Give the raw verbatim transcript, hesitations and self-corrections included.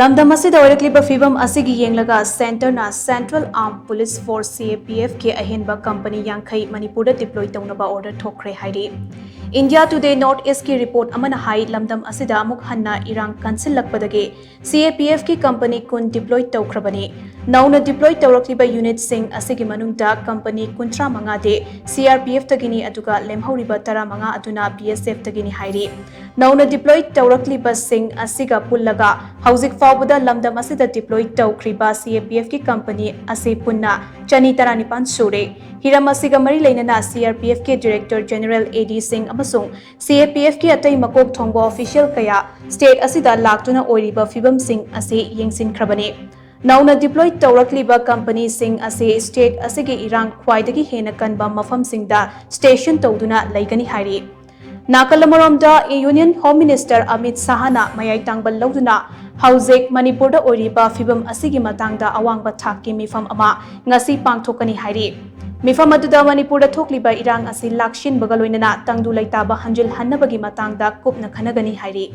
ꯂꯝꯗꯝ ꯑꯁꯤꯗ ꯑꯣꯏꯔꯛꯂꯤꯕ ꯐꯤꯕꯝ ꯑꯁꯤꯒꯤ ꯌꯦꯡꯂꯒ ꯁꯦꯟꯇꯔꯅ Central Armed Police Force, C A P F ꯀꯤ ꯑꯍꯦꯟꯕ ꯀꯝꯄꯅꯤ ꯌꯥꯡꯈꯩ ꯃꯅꯤꯄꯨꯔꯗ deploy ꯇꯧꯅꯕ order ꯊꯣꯛꯈ꯭ꯔꯦ ꯍꯥꯏꯔꯤ꯫ India Today North East ꯀꯤ report ꯑꯃꯅ ꯍꯥꯏ, ꯂꯝꯗꯝ ꯑꯁꯤꯗ ꯑꯃꯨꯛ ꯍꯟꯅ ꯏꯔꯥꯡ ꯀꯟꯁꯤꯜꯂꯛꯄꯗꯒꯤ C A P F ꯀꯤ ꯀꯝꯄꯅꯤ ꯀꯨꯟ deploy ꯇꯧꯈ꯭ꯔꯕꯅꯤ꯫ ꯅꯧꯅ deploy ꯇꯧꯔꯛꯂꯤꯕ unit ꯁꯤꯡ ꯑꯁꯤꯒꯤ ꯃꯅꯨꯡꯗ ꯀꯝꯄꯅꯤ ꯀꯨꯟꯊ꯭ꯔꯥ ꯃꯉꯥꯗꯤ C R P F ꯇꯒꯤꯅꯤ, ꯑꯗꯨꯒ ꯂꯦꯝꯍꯧꯔꯤꯕ ꯇꯔꯥꯃꯉꯥ ꯑꯗꯨꯅ B S F ꯇꯒꯤꯅꯤ ꯍꯥꯏꯔꯤ꯫ ꯅꯧꯅ deploy ꯇꯧꯔꯛꯂꯤꯕꯁꯤꯡ ꯑꯁꯤꯒ ꯄꯨꯜꯂꯒ ꯍꯧꯖꯤꯛ ꯐꯥꯎꯕꯗ ꯂꯝꯗꯝ ꯑꯁꯤꯗ deploy ꯇꯧꯈ꯭ꯔꯤꯕ C A P F ꯀꯤ ꯀꯝꯄꯅꯤ ꯑꯁꯤ ꯄꯨꯟꯅ ꯆꯅꯤ ꯇꯔꯥꯅꯤꯄꯥꯟ ꯁꯨꯔꯦ꯫ ꯍꯤꯔꯝ ꯑꯁꯤꯒ ꯃꯔꯤ ꯂꯩꯅꯅ C R P F ꯀꯤ Director General, A D ꯁꯤꯡ ꯑꯃꯁꯨꯡ C A P F ꯀꯤ ꯑꯇꯩ ꯃꯀꯣꯛ ꯊꯣꯡꯕ official ꯀꯌꯥ state ꯑꯁꯤꯗ ꯂꯥꯛꯇꯨꯅ ꯑꯣꯏꯔꯤꯕ ꯐꯤꯕꯝꯁꯤꯡ ꯑꯁꯤ ꯌꯦꯡꯁꯤꯟꯈ꯭ꯔꯕꯅꯤ꯫ ꯅꯧꯅ deploy ꯇꯧꯔꯛꯂꯤꯕ ꯀꯝꯄꯅꯤꯁꯤꯡ ꯑꯁꯤ state ꯑꯁꯤꯒꯤ ꯏꯔꯥꯡ ꯈ꯭ꯋꯥꯏꯗꯒꯤ ꯍꯦꯟꯅ ꯀꯟꯕ ꯃꯐꯝꯁꯤꯡꯗ station ꯇꯧꯗꯨꯅ ꯂꯩꯒꯅꯤ ꯍꯥꯏꯔꯤ꯫ ꯅꯥꯀꯜ ꯑꯃꯔꯣꯝꯗ, Union Home Minister ꯑꯃꯤꯠ ꯁꯥꯍꯅ ꯃꯌꯥꯏ ꯇꯥꯡꯕ ꯂꯧꯗꯨꯅ ꯍꯧꯖꯤꯛ ꯃꯅꯤꯄꯨꯔꯗ ꯑꯣꯏꯔꯤꯕ ꯐꯤꯕꯝ ꯑꯁꯤꯒꯤ ꯃꯇꯥꯡꯗ ꯑꯋꯥꯡꯕ ꯊꯥꯛꯀꯤ ꯃꯤꯐꯝ ꯑꯃ ꯉꯁꯤ ꯄꯥꯡꯊꯣꯛꯀꯅꯤ ꯍꯥꯏꯔꯤ꯫ ꯃꯤꯐꯝ ꯑꯗꯨꯗ ꯃꯅꯤꯄꯨꯔꯗ ꯊꯣꯛꯂꯤꯕ ꯏꯔꯥꯡ ꯑꯁꯤ ꯂꯥꯛꯁꯤꯟꯕꯒ ꯂꯣꯏꯅꯅ ꯇꯪꯗꯨ ꯂꯩꯇꯥꯕ ꯍꯟꯖꯤꯜꯍꯟꯅꯕꯒꯤ ꯃꯇꯥꯡꯗ ꯀꯨꯞꯅ ꯈꯟꯅꯒꯅꯤ ꯍꯥꯏꯔꯤ꯫